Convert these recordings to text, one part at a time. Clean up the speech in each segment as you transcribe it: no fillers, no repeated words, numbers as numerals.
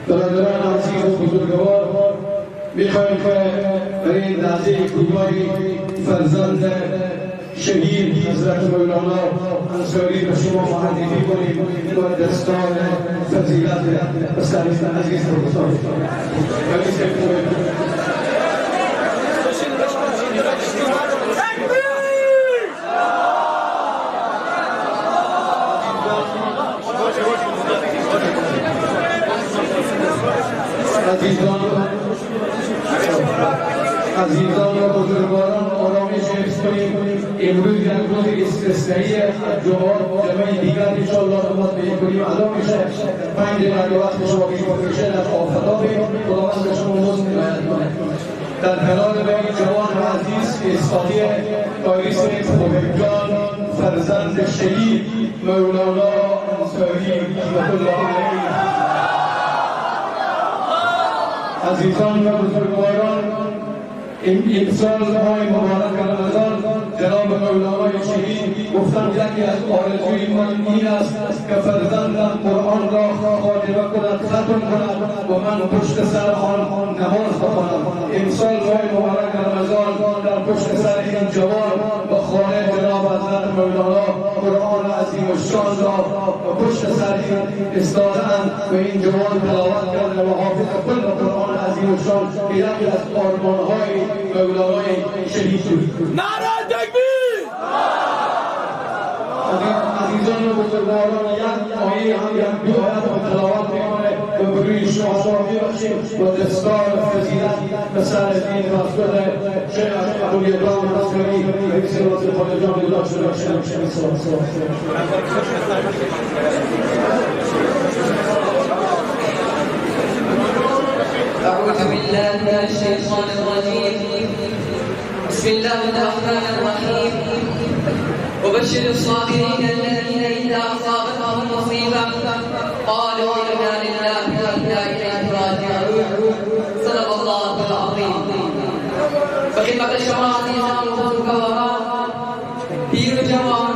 برادران عزیز و بزرگوار، میخوایم که برای این لحظه کوتاهی فرزند شهید حضرت مولانا انصاری به شما معرفی کنیم و دستار فضیلت به سر عزیز بگذاریم. عزیزان و بزرگواران، آرامش حفظ کنیم. امروز یک روز استثنایی از جمعه دیگر انشاءالله نماز به 1:30 ادا میشه. 5 دقیقه وقت شما میشه در آفتاب، خداوند به شما لطف عنایت کنه. در کنار به این جوان عزیز استادی قاری خوبجان، فرزند شهید مولانا انصاری رحمت الله علیه. عزیزان و بزرگواران، امسال ماه مبارک رمضان جناب مولانای شهید گفتن یکی از آرزوی من این است که فرزندم قرآن را خاتمه کند، ختم کند و من پشت سر آن نماز بخوانم. امسال ماه مبارک رمضان در پشت سر این جوان و خانه جناب حضرت مولانا قرآن عظیم الشان را و پشت سر این استاده‌اند و این جوان تلاوت کرده و حافظ کل قرآن عظیم الشان که یکی از آرمان‌های مولانای شهید بود. نعره تکبیر! عزیزان و بزرگواران، یک آیه هم یک دو آیت هم تلاوت میکنه و بروی شما میبخشیم و دستار فضیلت به سر دین مسجد شیخ ابوالابراهیم انصاری رئیس وزیر خارجه داشته باشیم. أعوذ بالله من الشيطان الرجيم. بسم الله الرحمن الرحيم. وبشر الصابرين الذين إذا أصابتهم مصيبة قالوا إنا لله وإنا إليه راجعون. صدق الله العظيم. بخدمت شما عزیزان و بزرگواران، پیر و جوان،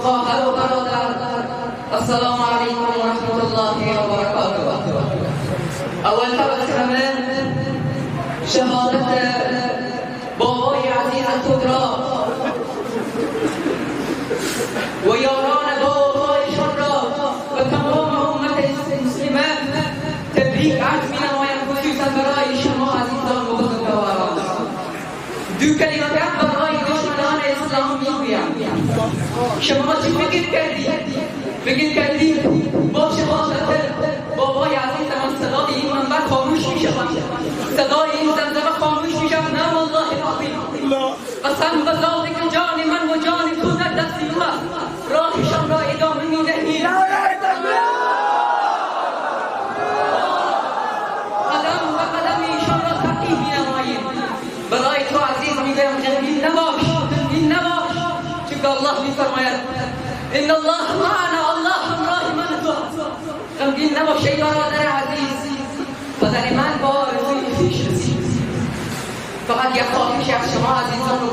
خواهر و برادر، السلام علیکم و رحمة الله و برکاته. اولتر از همه شهادت بابای عزیز خود را و یاران بابایشان را و تمام امت مسلمه تبریک عرض می‌نمایم، خصوصا برای شما عزیزان و بزرگواران. دو کلمه برای دشمنان اسلام میگویم. شما چی فکر کردید؟ فکر کردید با شهادت بابای عزیز من صدای این منبر خاموش میشود، صدای این زمزمه خاموش میشود؟ نه والله العظیم، قسم به ذات که جان من و جان تو در دست او است، راهشان را ادامه میدهیم. قدم و قدم ایشان را تعقیب مینماییم. برای تو عزیز میگویم غمگین نباش، غمگین نباش، چون الله میفرماید ان الله معنا، الله همراه من تو است. غمگین نباش ای برادر عزیز. پدر من با آرزوی خویش رسید. فقط یک خواهش از شما عزیزان و